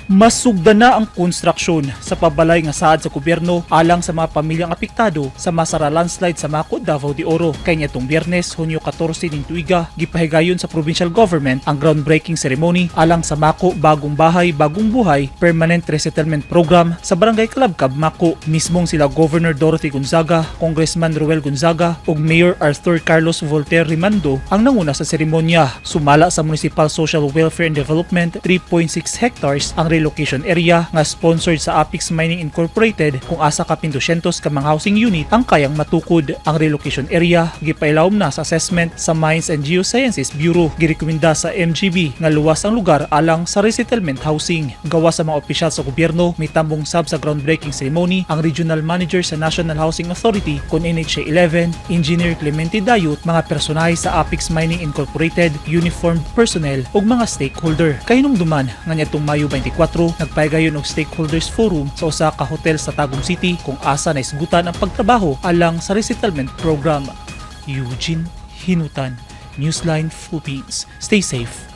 Masugdan na ang konstruksyon sa pabalay nga saad sa gobyerno alang sa mga pamilyang apektado sa Masara landslide sa Maco, Davao de Oro. Kay niadtong Biyernes, Hunyo 14 ning tuiga, gipahigayon sa provincial government ang groundbreaking ceremony alang sa Maco Bagong Bahay, Bagong Buhay Permanent Resettlement Program sa Barangay Calabcab, Maco. Mismong sila Governor Dorothy Gonzaga, Congressman Ruel Gonzaga ug Mayor Arthur Carlos Voltaire Rimando ang nanguna sa seremonya. Sumala sa Municipal Social Welfare and Development, 3.6 hectares ang relocation area nga sponsored sa Apex Mining Incorporated kung asa kapin 200 ka mga housing unit ang kayang matukod. Ang relocation area gipailawom na sa assessment sa Mines and Geosciences Bureau. Girekomenda sa MGB nga luwas ang lugar alang sa resettlement housing. Gawa sa mga opisyal sa gobyerno, mitambong sab sa groundbreaking ceremony ang Regional Manager sa National Housing Authority kon NHA 11, Engineer Clemente Dayut, mga personahe sa Apex Mining Incorporated, uniformed personnel ug mga stakeholder. Kahinumduman nga niadtong Mayo 24, nagpahigayon og stakeholders forum sa usa ka hotel sa Tagum City kung asa naisgutan ang pagtrabaho alang sa resettlement program. Eugene Hinutan, Newsline Philippines. Stay safe.